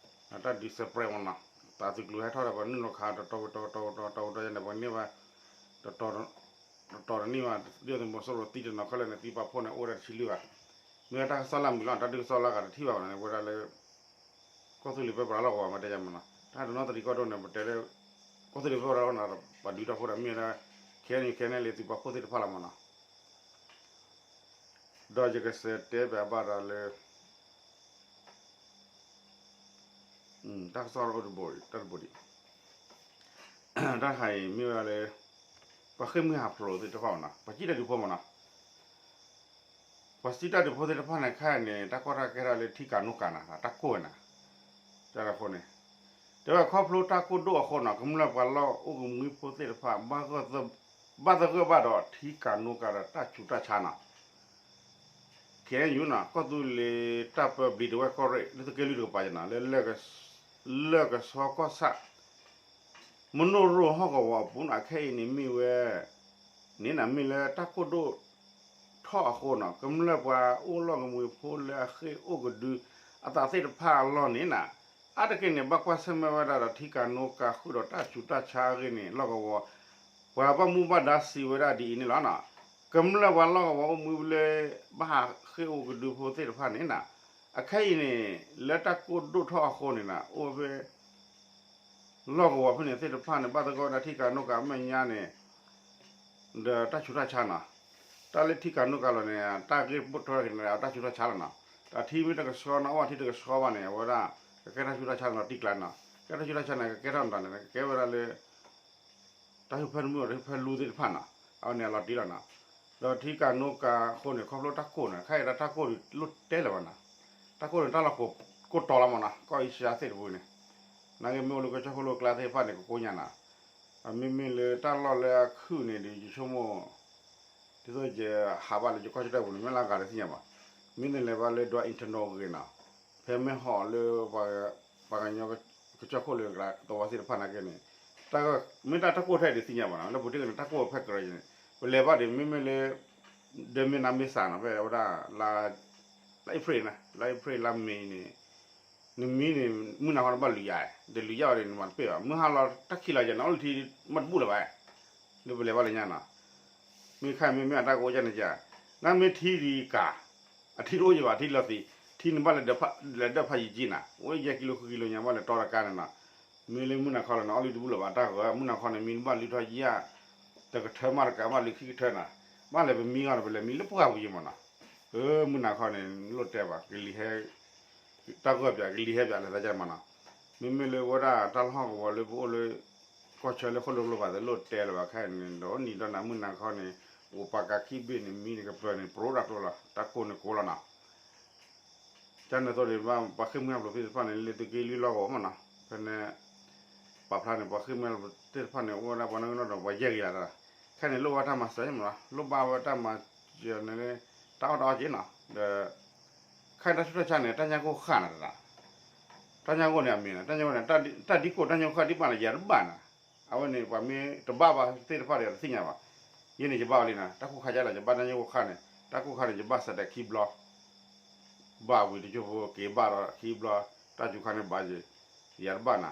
တၢ်ဒုးစဲးပြဲးမးနီၤ, တၢ်သုးကျိၤဟဲထီၣ်ဒီးပှၤနုာ်လီၤခးတတီၤဝံၤတီၤဝံၤတီၤဝံၤတီၤဝံၤတီၤန့ၣ် ပှၤန့ၢ်ဝဲ တတီၤတန့ၢ်ဘၣ် ဒုၣ်ဒါသုးမီၤစိရိၤသံတနီၤခဲလၢာ်န့ၣ် သံပာ်ဖှိၣ်န့ၣ် အိၣ်ဝဲဒၣ်တဆံလွံၢ်ဂၤ, မ့ၢ်ဝဲတၢ်ကစီၣ်လၢအမုာ်လီၤ တၢ်ဒုးကစီၣ်လၢအဂၤတထံၣ်ဘၣ်ဘၣ်န့ၣ် ဝဲဒၣ်လၢ ကီၢ်သူလ့ၤပၢပြးလီၢ်ကဝီၤမ့ၢ်တဲယါမးနီၤ, တၢ်တနီသရံၣ်ကီၢ်ဒိၣ်န့ၣ် ပတဲလၢ ကီၢ်သူလ့ၤပၢပြးလီၢ်ကဝီၤန့ၣ် ပှၤဒုးတၢ်ဖိဒီးမ့ၢ်ဝဲဒၣ် ခဲအံၤန့ၣ် ခဲအံၤန့ၣ်လၢသုးပာ်ဖှိၣ်သ့ၣ်တဖၣ်လီၤမးနီၤ, ဒီးယကစံးတဲပၠးဘၣ်ဒီးလၢ တၢ်ကစီၣ်အိၣ်တဘိတၢ်တဘိဒံး, တၢ်တခါအံၤမ့ၢ်ဝဲဒၣ်လၢ ပှၤဃ့ၢ်မှံဟးဖျိးသ့ၣ်တဖၣ်မးနီၤ ပှၤစံၣ်တၢ်ဒုးဖိမးနီၤ, ပှၤစံၣ်တၢ်ဒုးဖိသ့ၣ်တဖၣ်န့ၣ် ခဲအံၤန့ၣ် တၢ်ကီတၢ်ခဲထီၣ်လၢထံကၤနိကၤနီၤ တၢ်ကိၢ်ဝဲနီၤ, တၢ်အဃိန့ၣ် တဲဝဲခီဖျိတၢ်ကိၢ်ဒိၣ်အဃိနီၤ ကမျၢၢ်ပှၤလီၢ်အိၣ်ကမှံဖိသ့ၣ်တဖၣ် ဘၣ်သဂၢၢ်ဘၣ်ဒီးထံကၤနိကၤဒီးတၢ်ဆူးတၢ်ဆါနီၤ ခဲအံၤနီၤ ကီၢ်သူလ့ၤတၢ်ပၢဘျံးဒဝဲၢ်ကီၢ်ရ့ၣ် လၢသုးက့လွံၢ်တကပၤနီၤ လၢ လၢၢ်ကဆီကီၢ်ဆၣ် မနိၣ်ရိၣ်ဟီၣ်ကဝီၤအပူၤနီၤ ခဲအံၤန့ၣ်မ့ၢ်ဝဲ န့ၣ်နီၤ မ့ၢ်လၢတၢ်ကိၢ်ဒိၣ်ထီၣ်အဃိနီၤ ကမျၢၢ်ပှၤအိၣ်လီၢ်ကမှံဖိလၢအဃ့ၢ်အိၣ်ကဒုအသးသ့ၣ်တဖၣ်အလီၢ်န့ၣ်နီၤ အါတက့ၢ်န့ၣ် ဘၣ်ကွၢ်ဆၢၣ်မဲာ်ဝဲဒၣ်ဒီးထံကၤနိကၤဃုာ်ဒီးတၢ်ဆူးတၢ်ဆါအဂ့ၢ်န့ၣ် လီၢ်ကဝီၤ ပှၤဘၣ်မူဘၣ်ဒါစံးဝဲဒၣ်ဒ်အံၤန့ၣ်လီၤနီၤ ကမျၢၢ်ပှၤလီၢ်ကဝီၤအိၣ်မူလၢ ဘၣ်ဟးဃ့ၢ်အိၣ်ကဒုဖိသ့ၣ်တဖၣ်န့ၣ်နီၤ အခဲအံၤန့ၣ် လၢတၢ်ကိၢ်ဒိၣ်ထီၣ်အဃိန့ၣ်နီၤ အိၣ်ဖဲ လီၢ်ကဝီၤဖဲန့ၣ်သ့ၣ်တဖၣ်န့ၣ် ဘၣ်သဂၢၢ်ဝဲဒၣ်ထံကၤနိကၤအမဲာ်ညါန့ၣ် ဒီးတၢ်ဆူးတၢ်ဆါနီၤ တၢ်လၢထံကၤနိကၤလီၤန့ၣ် တၢ်ဂ့ၢ်ပိာ်ထွဲက့ၤန့ၣ် တၢ်ဆူးတၢ်ဆါလီၤနီၤ တၢ်ထံမ့ၢ်တကဆှီနီၤ အိၣ်ထံတကဆှီဘၣ်န့ၣ် အဝဲဒၣ် ကကဲတၢ်ဆူးတၢ်ဆါနီၤ တံၢ်ကျါနီၤ ကဲတၢ်ဆူးတၢ်ဆါန့ၣ် ကကဲထီၣ်န့ၣ် ကကဲဝဲဒၣ်လၢ တၢ်ဟၢဖၢမုၢ်ဒီးဟၢဖၢလူသ့ၣ်တဖၣ်နီၤ အဝဲန့ၣ်အလီၤတံၢ်လီၤနီၤ ဒီးထံကၤနိကၤအဃိန့ၣ် ခီဖျိတၢ်ကိၢ်န့ၣ် ခဲအံၤဒီးတၢ်ကိၢ်ဒုးလိၣ်တဲလၢၤဘၣ်နီၤ တၢ်ကိၢ်န့ၣ် တၢ်လီၢ်ကိးတီၤလီၤမးနီၤ ကီၢ်အ့ရှါသ့ၣ်တဖုန့ၣ် နာ်က့မ့ၢ်အိၣ်လၢကီၢ်ဆၣ်ခိၣ်လိၣ်ကျါသ့ၣ်တဖၣ်န့ၣ် ကကိညါနီၤ မ့မ့ၢ်လၢတၢ်လီၢ်လၢအခုၣ်န့ၣ်ဒီး ယဆိကမိၣ် ဒ်သိးယဟးဘၣ်လၢယကီၢ်ဆၢတၢ်ပူၤန့ၣ် မ့ၢ်လၢအဂၤတသ့ၣ်ညါဘၣ် မ့ၢ်နလဲၤဘၣ်လၢဒွး internal ဂ့ၤနီၤ ဖဲမ့ၢ်ဟီၣ်လၢပှၤ ပှၤကညီကစၢၢ်ခိၣ်လၢသဝီသ့ၣ်တဖၣ်နာ်က့န့ၣ်, မ့ၢ်တၢ်တၢ်ကိၢ်ထဲအံၤဒုးသ့ၣ်ညါဘၣ်နီၤ, လၢပူၤတ့ၢ်န့ၣ် တၢ်ကိၢ်ဖဲကရၢန့ၣ်, ပလဲၤဘၣ်ဒီး မ့မ့ၢ်လၢ ဒၢမ့ၢ်နါမ့ၢ်စးနီၤ, ဖဲဝဲဒၣ် လါအ့ဖြ့ၣ်န့ၣ်, လါအ့ဖြ့ၣ်လါမ့ၤန့ၣ်, နမံန့ၣ် မုၢ်နၤခီနဘၣ်လုာ်ယါ, ဒီးလုာ်ယါအီၤဒီးနမၤတပ့ၢ်ဘၣ်, မုၢ်ဟါလီၤတၢ်ခံးလီၤယဲၢ်န့ၣ် အီၣ်လၢထံမ့ၢ်တဘူၣ်လၢၤဘၣ်, လၢပလဲၤဘၣ်လၢညါနီၤ, မ့ၢ်ခါမ့မ့ၢ်အတၢ်ကအိၣ်ကန့ၣ်က, နမ့ၢ်ထံဒံးကၤ, အထံတအိၣ်ယဘၣ် ထံလီၤသံး, ထံန့ၣ်ဘၣ်လဲၤဒၢးဖးယံၤကံနီၤ, အိၣ်ယဲၢ်ကံလိဃုကံလိညါ ဘၣ်လဲၤတီတကါန့ၣ်နီၤ, မ့ၢ်လၢမုၢ်နၤခီလီၤန့ၣ် အီၣ်လၢတဘူၣ်လၢၤဘၣ်တၢ်ဂီၤ, မုၢ်နၤခီန့ၣ် မံနဘၣ်လုာ်ထီၣ်ယါ, တကထၢမးတကးဘၣ်လုာ်ခံကထၢနီၤ, ဘၣ်လဲၤပမံဂီၢ်န့ၣ် ပလဲၤမံလၢပှၢ်ပူၤယံၤမးနီၤ, မုၢ်နၤခီန့ၣ် လိၣ်တဲဘၣ် ကလံၤဟဲ တၢ်ဂီၢ်ပၠး ကလံၤဟဲပၠးလဲၤသးကမးနီၤ, မ့မ့ၢ်လၢဝဲဒၣ်တၢ်လီၢ်ဟီၣ်ကဝီၤလၢပအိၣ်လၢ ကီၢ်ဆၢလၢဃိၣ်လိကျိဘၣ် တလိၣ်တဲလၢၤဘၣ်ခဲအံၤန့ၣ် ဒီးနံၤဒီနၤမုၢ်နၤခီန့ၣ် အိၣ်ပာ်ကးခံဘ့ၣ်န့ၣ် မံန့ၣ်ကပၢၤန့ၣ် ပရိဒၣ်ကျိလီၤ တၢ်ကိၢ်န့ၣ်ကိၢ်လီၤနီၤ, ကန့ၣ်သိးန့ၣ် ပှၤဃ့ၢ်မှံဟးဖျိးသ့ၣ်တဖၣ်န့ၣ် လဲၤသုးက့လွံၢ်လီၢ်ကဝီၤမးနီၤ, ဖဲန့ၣ် ပာ်ဖျါန့ၣ် ပှၤဃ့ၢ်မှံဟးဖျိးသ့ၣ်တဖၣ်န့ၣ် အိၣ်ဝဲဒၣ်ပှၤနီၣ်ဂံၢ်နီၣ်ဒွးပှၤယဲၢ်ကယၤတၢ်, ခဲန့ၣ်လိၣ်ဘၣ်တၢ်မၤစၢၤမးနီၤ, လိၣ်ဘၣ်ဝဲတၢ်မၤစၢၤန့ၣ် တၢ်အီၣ်တၢ်အီက့နီၤ, ဒီး ခဲအံၤတၢ်ဆူးတၢ်ဆါန့ၣ် တၢ်ညၣ်ကိၢ်ဃၣ်နၤတဒၣ်, တၢ်ညၣ်ကိၢ်န့ၣ်အမ့ၢ်န့ၣ် တၢ်ညၣ်ကိၢ်န့ၣ် တၢ်ဒ်ကိၢ်တၢ်ညၣ်ကိၢ်ဃၣ်ဒ်ဘၣ်န့ၣ် ယၤတဘၣ်နၤ, အဝဲန့ၣ်ပှၤမ့ၢ်တဘၣ်ဘၣ်သ့ၣ်တဖၣ်ဒီးတသ့ၣ်ညါဘၣ်, ယဲန့ၣ်ယဘၣ်ဝဲလံနၤ တၢ်ကိၢ်ခါယါလီၤ ယဘၣ်တၢ်ညၣ်ကိၢ်ဃၣ်န့ၣ် တၢ်ကိၢ်ခါန့ၣ် ယဘၣ်စဲးတဲးခံဘျီ ဘၣ်ဝံၤတကၠိဖိက့ၤဘၣ်ဒီးခံဘျီ, တၢ်စူၤခါန့ၣ်ဘၣ်ယဲ, ယၤတဘၣ်နၤ,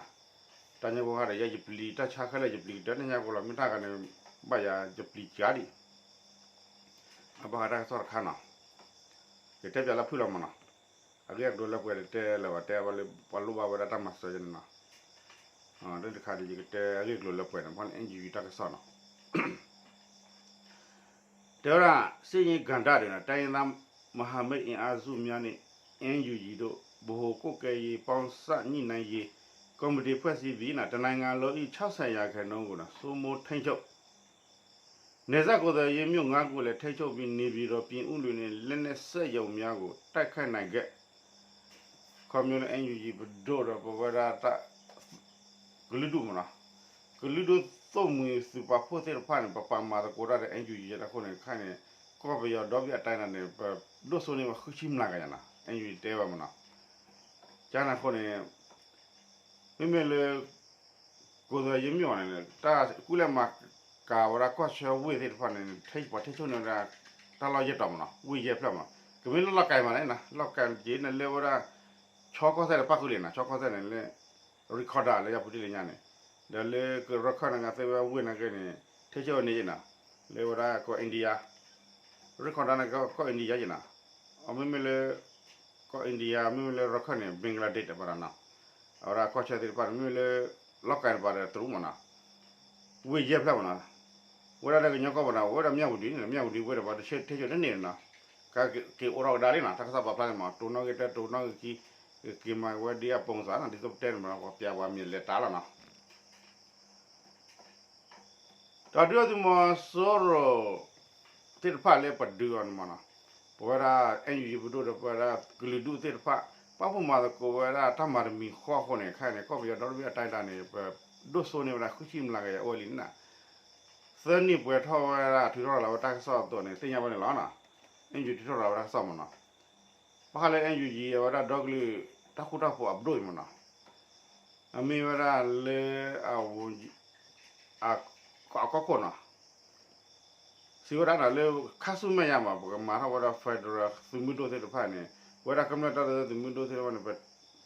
တၢ်ညၣ်ကိၢ်ခါဒီးယဲယပျံၤ တၢ်ဆါခဲလၢာ်ယပျံၤကတၢၢ်တၢ်ညၣ်ကိၢ်လီၤ မ့ၢ်တၢ်ဂၤန့ၣ် ဘၣ်ယၤယပျံၤကၢ်ဒံး, အဘၣ်ဃးတၢ်ကစီၣ်တခါနီၤ, ကတဲပၠးလၢဖုၣ်လီၤမးနီၤ, အဂ့ၢ်အကျိၤလၢပှဲၤတတဲလၢၤဘၣ် တဲဘၣ်လၢပှၤလိၣ်ဘၣ်ဝဲဒၣ်တၢ်မၤစၢၤယဲန့ၣ်နီၤ, တခါဒီးယကတဲအဂ့ၢ်အကျိၤလၢပှဲၤန့ၣ် ဖဲန့ၣ် NUG တၢ်ကစီၣ်နီၤ တဲဝဲဒၣ် စစ်ရေးကဏ္ဍတွင် တိုင်းရင်းသားမဟာမိတ်အင်အားစုများနှင့် NUG တို့ ဗဟိုကွပ်ကဲရေးပေါင်းစပ်ညှိနှိုင်းရေးကော်မတီဖွဲ့စည်းပြီး တနိုင်ငံလုံး၏ ခြောက်ဆယ်ရာခိုင်နှုန်းကို စိုးမိုးထိန်းချုပ် နယ်စပ်ကုန်သွယ်ရေးမြို့ငါးခုကိုလည်း ထိန်းချုပ်ပြီး နေပြည်တော် ပြင်ဦးလွင်နှင့် လက်နက်စက်ရုံများကို တိုက်ခိုက်နိုင်ခဲ့ ခီမ့ၢ်လၢ NUG ပဒိၣ်ဒီးပဝဲဒၣ်တၢ် ကလုာ်ဒူၣ်မးနီၤ, ကလုာ်ဒူၣ်သိၣ်မှံၤသုးပာ်ဖှိၣ်သ့ၣ်တဖၣ်န့ၣ် ပပာ်မၤသကိးတၢ်ဒီး NUG တၢ်အဃိန့ၣ် ခဲအံၤန့ၣ် ကီၢ်ပယီၤဒီဘ့ၣ်အတၢ်န့ၣ် ပဒိၣ်စိန့ၢ်ဝဲဃုဆံမျးကယၤနီၤ NUG တဲဝဲမးနီၤ, ကန့ၣ်အဃိန့ၣ် မ့မ့ၢ်လၢ ကိးသယ့မ့ၢ်အီၤန့ၣ် တၢ်ကူၣ်လဲၤမၤကၤဝဲဒၣ်ကီၢ်ဆၢဝ့ၢ်သ့ၣ်တဖၣ်န့ၣ် ပှၤထိန်းချုပ်န့ၢ်ဝဲဒၣ် တၢ်လီၢ်ယဲၢ်တီၤမးနီၤ ဝ့ၢ်ယဲၢ်ဖျၢၣ်မးနီၤ ကမ့ၢ်လၢလီၢ်ကၤမးန့ၣ်နီၤ လီၢ်ကၤက့ၤန့ၣ်လၢဝဲဒၣ် ဆီကီၢ်စဲၣ်န့ၣ် ပၣ်ဃုာ်လံနီၤ ဆီကီၢ်စဲၣ်န့ၣ်လၢ ရခီဒါလၢယၤပူၤတ့ၢ်လၢညါန့ၣ် ဒီးလၢကရခၢၣ်န့ၣ် သ့ဝဲဝ့ၢ်နာ်က့န့ၣ် ထိန်းချုပ်န့ၢ်ယဲနီၤ လၢဝဲဒၣ်ကီၢ် India ရခီဒါန့ၣ် ကီၢ် India ယဲနီၤ အမ့မ့ၢ်လၢ ကီၢ် India မ့မ့ၢ်လၢရခၢၣ်န့ၣ် Bangladesh တဘၣ်ဒီးနီၤ အဝဲဒၣ်ကီၢ်ဆၢသ့ၣ်တဖၣ်န့ၣ် မ့မ့ၢ်လၢ လီၢ်ကၤတဘၣ်ဒီးတရူးမးနီၤ ဝ့ၢ်ယဲၢ်ဖျၢၣ်မးနီၤ ဝဲဒၣ်လၢကညီကီၢ်ပူၤန့ၣ် ဝဲဒၣ်မၠၣ်ဝတံၤန့ၣ် မၠၣ်ဝတံၤဝ့ၢ်ဒီးပှၤတဆၢထိန်းချုပ်န့ၢ်န့ၣ်နီၤ ကက့ၤအိၣ်ထီၣ်ကဒါလံနီၤ တၢ်ကစီၣ်ပာ်ဖျါန့ၣ်မး တိၤနီၣ်ဂံၢ်တၢ တိၤနီၣ်ဂံၢ်ခံ ကက့ၤမၤဝဲဒ်အပူၤစ့ၢ်နီၤ ဒ်သိးပတဲန့ၣ်မး ပှၤပျးပှၤမ့ၢ်လဲၤတၢ်လီၤနီၤ ဒီးဒုးအသုးမီၤစိရိၤ သ့ၣ်တဖၣ်လၢပဒုးအီၤန့ၣ်မးနီၤ ပဝဲဒၣ် NUG ပဒိၣ်ဒီးပဝဲဒၣ်ကလုာ်ဒူၣ်သ့ၣ်တဖၣ် ပာ်ဖှိၣ်မၤသကိးဝဲဒၣ်တၢ်မၤတမံၤဃီအဃိန့ၣ် ခဲအံၤန့ၣ် ကီၢ်ပယီၤဒီတဘ့ၣ်အတၢ်န့ၣ် ပဒိၣ်စိန့ၢ်ဝဲဒၣ်ဃုဆံမျးကယၤအိၣ်ဝဲလံန့ၣ် သၢနံၣ်ပှဲၤထီၣ်ဝဲဒၣ်ထုးထီၣ်ရၤလီၤဝဲတၢ်ကစီၣ်အသိးန့ၣ် သ့ၣ်ညါဘၣ်န့ၣ်လီၤနီၤ NUG ထုးထီၣ်ရၤဝဲတၢ်ကစီၣ်မးနီၤ ဘၣ်ဃးလၢ NUG အဝဲဒၣ်ဒီကလုာ်တၢ်ဃူတၢ်ဖိးအပဒိၣ်အံၤမးနီၤ အမ့ၢ်ဝဲဒၣ်လၢ အ အကီၢ်ခိၣ်နီၤ စံးဝဲဒၣ်နီၤ လၢခါဆူမဲာ်ညါမး ပကမၤထီၣ်ဝဲဒၣ် federal သုးမုၢ်ဒိၣ်သ့ၣ်တဖၣ်န့ၣ် ပဝဲဒၣ်ကမျၢၢ်တၢ်သုးမုၢ်ဒိၣ်သ့ၣ်တဖၣ်န့ၣ်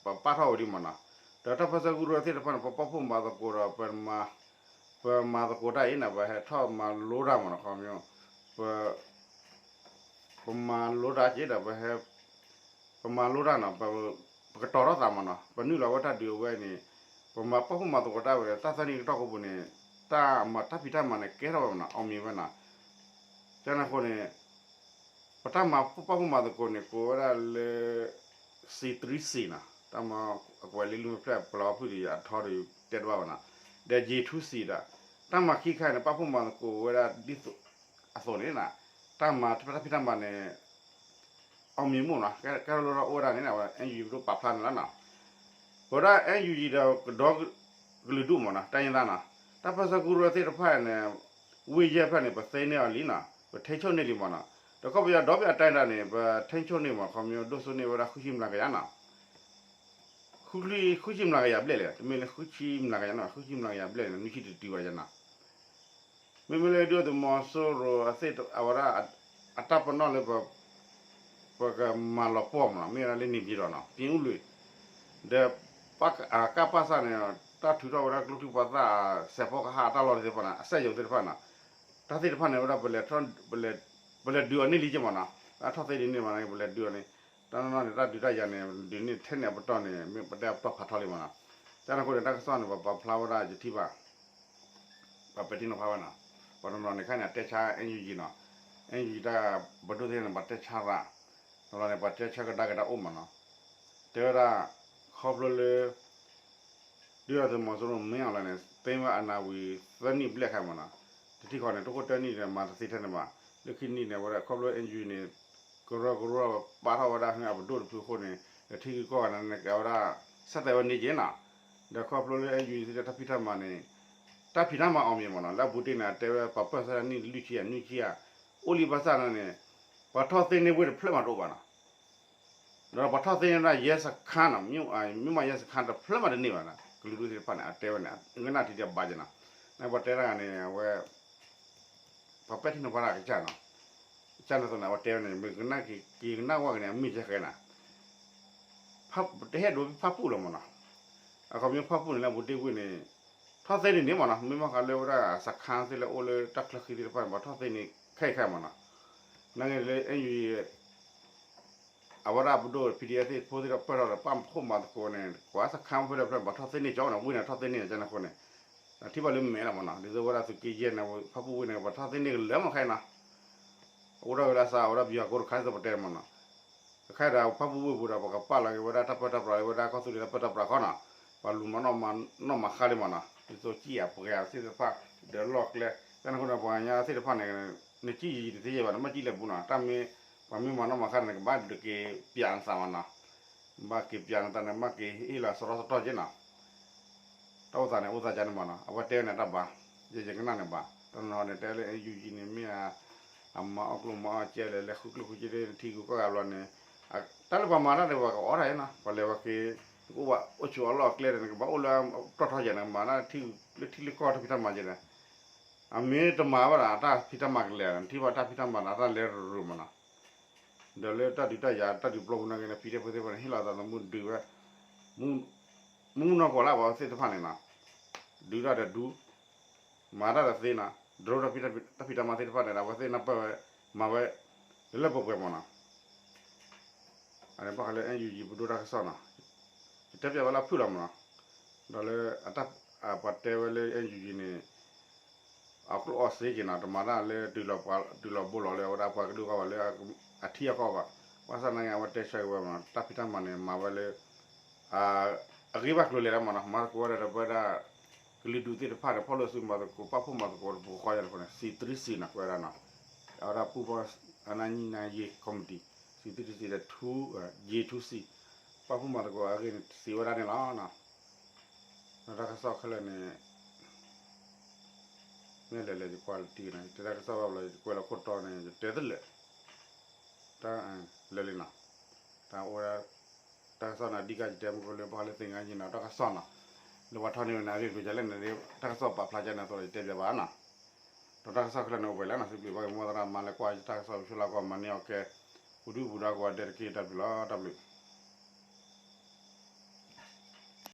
ပပာ်ထီၣ်ဝဲဒံးမးနီၤ ဒီးတၢ်ပၢဆှၢကရူၢ်သ့ၣ်တဖၣ်န့ၣ် ပပာ်ဖှိၣ်မၤသကိးဒီး ပမၤသကိးတၢ်အံၤန့ၣ် ပဟဲထီၣ်မၤလိတၢ်မးနီၤ ခီပညီ ပ ပမၤလိတၢ်က့ၤဒီး ပဟဲ ပမၤလိတၢ်နီၤ ပကတီၤထီၣ်သးမးနီၤ ပနုာ်လီၤဝဲတၢ်ဒုးအဝဲန့ၣ် ပမၤပာ်ဖှိၣ်မၤသကိးတၢ်ဝဲ တၢ်သၢနံၣ်တတီၢ်ကိးပူၤန့ၣ် တၢ်မၤတၢ်ဖံးတၢ်မၤန့ၣ် ကဲထီၣ်ဝဲမးနီၤ အောင်မြင်ဝဲနီၤ ကန့ၣ်အဃိန့ၣ် ပတၢ်မၤပာ်ဖှိၣ်မၤသကိးန့ၣ် ကိးဝဲဒၣ်လၢ စံးတရံစံးနီၤ တၢ်မၤအကွဲးလံလုၢ်မ့ၢ်ဖျဲၣ်ပလီၤဖုၣ်ဒီး အထီဒီးတဲတဘၣ်ဘၣ်နီၤ ဒီး J two C ဒီး တၢ်မၤခံခါန့ၣ် ပာ်ဖှိၣ်မၤသကိးဝဲဒၣ်ဒ်သိးအသိးန့ၣ် တၢ်မၤတၢ်ဖံးတၢ်မၤန့ၣ် အောင်မြင်မှုနီၤ ကဲထီၣ်လိၣ်ထီၣ်အိၣ်ဝဲဒၣ်န့ၣ် အဝဲ NUG ပဒိၣ်ပာ်ဖျါန့ၣ်လီၤနီၤ ပဝဲဒၣ် NUG ဒီးကဒီကလုာ်ဒူၣ်မးနီၤ တိုင်းရင်းသားနီၤ တၢ်ပၢဆှၢကရူၢ်သ့ၣ်တဖၣ်န့ၣ် ဝ့ၢ်ယဲၢ်ဖျၢၣ်န့ၣ် ပသ့န့ၢ်အီၤလံနီၤ ပထိန်းချုပ်န့ၢ်လံမးနီၤ ဒီးကီၢ်ပယီၤဒီဘ့ၣ်အတၢ်ဒၣ်န့ၣ် ပထိန်းချုပ်န့ၢ်မး ခီပညီဒိၣ်စိန့ၢ်ဝဲဒၣ်ဃုဆံမျးကယၤနီၤ ဃုဆံမျးကယၤဘျဲၣ်လဲၣ်, တမ့ၢ်လၢဃုဆံမျးကယၤနီၤ, ဃုဆံမျးကယၤဘျဲၣ်န့ၣ် နွံဆံတတုၤဘၣ်ယၤနီၤ. မ့မ့ၢ်လၢဒုၣ်ဒါသုးမီၤစိရိၤအသ့ၣ် အဝဲဒၣ် အတၢ်ပနီၣ်လၢ ပကမၤလီၤပှီၢ်မးနီၤ, မ့ၢ်ဝဲဒၣ်လၢန့ၣ်ပၠံၣ်တီၤနီၤ, ပၠ့အူလွံၢ်, ဒီး ကပစ န့ၣ် တၢ်ထုးထီၣ်ဝဲဒၣ်ကျိချံမျိာ်သၣ် စဲးဖီကဟၣ်အတၢ်လီၢ်သ့ၣ်တဖၣ်န့ၣ် အစဲးယိၤသ့ၣ်တဖၣ်နီၤ, တၢ်သ့ၣ်တဖၣ်န့ၣ်ဝဲဒၣ် ပလဲၤဒုးအီၤန့ၢ်လံက့မးနီၤ, အထီၣ်သ့ဒ်န့ၣ်မးန့ၣ် ပလဲၤဒုးအီၤန့ၣ်, တၢ်နီၢ်နီၢ်န့ၣ် တၢ်ဒုးတၢ်ယၤန့ၣ် ဒုးန့ၢ်ထဲန့ၣ်အပတီၢ်န့ၣ် မ့ၢ်ပတဲပတီၢ်ဖးထီလံမးနီၤ, တၢ်န့ၣ်အဃိန့ၣ် တၢ်ကစီၣ်န့ၣ် ပပာ်ဖျါဝဲဒၣ်ယထံၣ်ဘၣ် ပှၤပဲာ်ထံနီၤဖးဝဲနီၤ, ပှၤတနီၤန့ၣ်ခါန့ၣ် အတဲဆါ NUG နီၤ, NUG တၢ်ပဒိၣ်သ့ၣ်န့ၣ် ပှၤတဲဆါသး, တနီၤန့ၣ် ပှၤတဲဆါကဒါက့ၤတၢ်အိၣ်မးနီၤ, တဲဝဲဒၣ် ခီဖျိလၢ ဒုၣ်ဒါသုးမီၤစိရိၤမ့ၢ်အီၤလဲၣ်န့ၣ် သ့ဝဲအနးဝံၤသၢနံၣ်ဘျဲၣ်ခါမးနီၤ, တထံၣ်ဃီန့ၣ် တခိၣ်တၢနံၣ်န့ၣ် မၤတသ့ထဲန့ၣ်ဘၣ်, လၢခံနံၣ်န့ၣ် အဝဲဒၣ်ခီဖျိ NUG န့ၣ် ကရၢကရိပာ်ထီၣ်ဝဲဒၣ်ဟဲအပဒိၣ်တဖုအဃိန့ၣ် ထံဂုၤကီၢ်ဂၤန့ၣ် ကဲဝဲဒၣ် ဆၢတဲာ်ဝဲန့ၣ်က့နီၤ, ဒီးခီဖျိလၢ NUG တၢ်ဖံးတၢ်မၤန့ၣ် တၢ်ဖံးတၢ်မၤအီၤမ့ၢ်မးနီၤ, လၢအပူၤတ့ၢ်န့ၣ် အတဲဝဲပှၤပၢၢ်ဆၢတၢ်နံၣ်လွံၢ်ဆံယဲၢ်နွံဆံယဲၢ်, အိၣ်လံဘၣ်ဆၣ်န့ၣ် ပှၤထီၣ်သ့န့ၢ်ဝ့ၢ်တဖျၢၣ်မးတအိၣ်ဘၣ်နီၤ, ဒီးပှၤထီၣ်သ့န့ၢ်ဝဲဒၣ် ရဲစခန်းနီၤ, မြို့မရဲစခန်းတဖျၢၣ်မးတန့ၢ်ဘၣ်နီၤ, ကလုာ်ဒူၣ်သ့ၣ်တဖၣ်န့ၣ် အတဲဝဲန့ၣ် ကနၣ်ထံးဒံးအဘၣ်က့နီၤ, နပှၤတဲတၢ်ဂၤန့ၣ် အဝဲ ပှၤပဲာ်ထံနီၤဖးတၢ်ကစၢ်နီၤ, ကစၢ်န့ၣ်အသိးန့ၣ် အဝဲတဲဝဲန့ၣ် မ့ၢ်ကနၣ်က့ၤကနၣ်ဝဲက့ၤန့ၣ် အမ့ၢ်ကဲဃဲနီၤ, တဟဲဒိးဖးပူၣ်လီၤမးနီၤ, အခီပညီဖးပူၣ်န့ၣ်လၢအပူၤတ့ၢ်ဝ့ၢ်န့ၣ် ထီၣ်သ့န့ၣ်န့ၣ်မးနီၤ, မ့ၢ်မ့ၢ်ဃးလၢဝဲဒၣ် စခန်းသ့ၣ်လၢအိၣ်လၢတၢ်ချၢဃံသ့ၣ်တဖၣ်န့ၣ် ပှၤထီၣ်သ့န့ၣ်ခဲအံၤခဲအံၤမးနီၤ, နာ်က့လၢ NUG အဝဲဒၣ်ပဒိၣ် PDF သ့ၣ်ဖိသ့ၣ်တဖၣ်ပၢၢ်ထီၣ်ဒီး ပာ်ဖှိၣ်မၤသကိးန့ၣ် ကွၢ်စခန်းဖဲလဲၣ်ဖဲလဲၣ် ပှၤထီၣ်သ့န့ၢ်ကၠီန့ၣ် ဝ့ၢ်န့ၣ်ထီၣ်သ့န့ၢ်ကၠီန့ၣ်အဃိန့ၣ်, ထံၣ်ဘၣ်လၢမဲာ်လီၤမးနီၤ, ဒ်သိးဝဲဒၣ်သုးက့ယဲၢ်န့ၣ် ဖးပူၣ်ဝ့ၢ်န့ၣ် ပှၤထီၣ်သ့န့ၢ်ကလၢမးခဲအံၤနီၤ, အိၣ်ဒၣ်ဝဲလၢအစး အဝဲဒၣ်ပယီၤကိးတခါဒ်သိးပတဲမးနီၤ, တခါဒီးဖးပူၣ်ဝ့ၢ်ပူၤဒီး ပကပာ်လီၤက့ၤဝဲဒၣ်တၢ်ပၢတၢ်ပြးလၢဝဲဒၣ်ကီၢ်သူလ့ၤတၢ်ပၢတၢ်ပြးခီနီၤ, ပှၤလူၤမၤနီၣ်မၤဃါလံမးနီၤ, ဒ်သိးကံၣ်အပှဲၤသ့ၣ်တဖၣ် ဒီးလီၢ်ကျဲ, တၢ်န့ၣ်အဃိန့ၣ် ပှၤကညီသ့ၣ်တဖၣ်န့ၣ် နကံၣ်ယံာ်ယံာ်တသ့ယဲၢ်ဘၣ်, နမ့ၢ်ကံၣ်လဲၤပူၤနီၤ, တၢ်မ့ၢ် ပှၤမ့ၢ်မၤနီၣ်မၤဃါန့ၣ် နကဘၣ်ဒုးက့ၤပျးနသးမးနီၤ, ဘၣ်က့ၤပျးနသးန့ၣ် ဘၣ်က့ၤဟ့ၣ်လီၤစရီစတီၢ်က့နီၤ တၢ်အိၣ်သးန့ၣ် အိၣ်သးကန့ၣ်မးနီၤ, အဝဲတဲဝဲန့ၣ်တၢ်ဘၣ်, ယဲယကနၣ်န့ၣ်ဘၣ်, တနီၤန့ၣ် တဲလၢ NUG န့ၣ် မ့ၢ်အမၤအီၣ်ကျိၣ်မၤအီၣ်ကဲလဲၣ်, လဲၤဃုကျိၣ်ဃုကဲလၢထံဂုၤကီၢ်ဂၤဘျီန့ၣ်, တၢ်လၢပှၤမၤတၢ်ဒီး ပှၤကအီၣ်တၢ်နီၤ, ပှၤလဲၤဝဲက့ၤ နကအိၣ်ဘၣ်အိၣ်ဆိးအလီၢ်အကျဲဒီး နကဘၣ်အိၣ်လၢတီၢ်ထီယဲၢ် နကမၤတၢ်လၢထံလၢကီၢ်တၢ်ဖံးတၢ်မၤကဲန့ၣ်, အမ့ၢ်တမၤဘၣ်ဒီး အတၢ်ဖံးတၢ်မၤကလဲာ် နထံၣ်ဘၣ်တၢ်ဖံးတၢ်မၤန့ၣ် အတၢ်လဲၤရူၤမးနီၤ ဒီးလၢတၢ်ဒုးတၢ်ယၤ တၢ်ဒုးပျီပူၤနာ်က့န့ၣ် PDF ဖိသ့ၣ်တဖၣ်န့ၣ် ဟ့ၣ်လီၤသးသမူဒုးဝဲ, မူမူနီၢ်ကီၢ်လၢပှၤသ့ၣ်တဖၣ်န့ၣ်နီၤ, ဒုးတၢ်ဒီးဒုး, မၤတၢ်ဒီးသ့နီၤ, ဒြိတၢ်ဖံးတၢ်မၤသ့ၣ်တဖၣ်န့ၣ်ဒီး အဝဲသ့ၣ်နၢ်ပၢၢ်ဝဲ, မၤဝဲ, လၢလၢပှဲၤပှဲၤမးနီၤ အန့ၣ်ဘၣ်ဃးလၢ NUG ပဒိၣ်တၢ်ကစီၣ်နီၤ, ယတဲပျးဝဲလၢအဖုၣ်လီၤမးနီၤ, ဒီးလၢ ပှၤတဲဝဲလၢ NUG န့ၣ် အကျိၣ်အီစ့က့ၤနီၤ, တမၤတၢ်လၢ တုၤလီၤဘိလီၤလၢအဝဲဒၣ်ပှၤကဒုကီၢ်ဘၣ်လၢ အထံအကီၢ်ဘၣ်, ဘၣ်ဆၣ်နာ်က့ အဝဲတဲဆၢက့ၤဝဲမးနီၤ, တၢ်ဖံးတၢ်မၤန့ၣ် မၤဝဲလၢ အဂ့ၢ်ဘၣ်ကျိၤလဲၣ်လီၤမးနီၤ, မၤသကိးဝဲဒၣ်ဒီးပဝဲဒၣ် ကလုာ်ဒူၣ်သ့ၣ်တဖၣ်န့ၣ် ဖီၣ်လိာ်စုမၤသကိး ပကဃီယၤတဖၣ်န့ၣ် စံးသရံစံးနီၤ ကွဲးဝဲဒၣ်နီၤ, အဝဲဒၣ်ပူၤဖီ အနၢ်နံၣ်နၢ်ယ့ၢ် committee စံးသရံစံးဒီး ထူ ယ့ၢ်ထူစံး, ပာ်ဖှိၣ်မၤသကိးအဂ့ၢ်န့ၣ် စံးဝဲဒၣ်န့ၣ်လီၤ. ဒီးတၢ်ကစီၣ်ခဲလၢာ်န့ၣ် မ့ၢ်လဲၤလဲၤယကွၢ်လၢတံၢ်န့ၣ် ယတဲတၢ်ကစီၣ်ဘၣ်ဘျီ ယကွဲးလီၤခိၣ်တီန့ၣ် ယတဲသလၢာ်, တၢ်လဲၤလံနီၤ, တၢ်အိၣ်ဝဲဒၣ် တၢ်ကစီၣ်န့ၣ် အဓိကယတဲမုၢ်ကလၢဘၣ်ဃးလၢသင်္ဃန်းညီနီၤ တၢ်ကစီၣ်နီၤ, လၢပှၤထီၣ်န့ၢ်ဝဲန့ၣ် အဂ့ၢ်ကျိၤယၤလဲၣ်န့ၣ် တၢ်ကစီၣ်ပာ်ဖျါကန့ၣ်အသိး ယတဲပျးဘၣ်နီၤ, ဒီးတၢ်ကစီၣ်ခဲလၢာ်န့ၣ် အိၣ်ဝဲလဲၣ်နီၤ စံးဘျုးဘၣ်က့ၤ မ်သရၣ်မၤလၢကွၢ်ယတၢ်ကစီၣ် ပဆိလၢကီၢ်မၤန့ၢ်အီၤကဲ ပူၤဒုၣ်ပူၤဒါကိးဂၤဒဲးတက့ၢ် တၢ်ဘျုးလီၤ တၢ်ဘျုး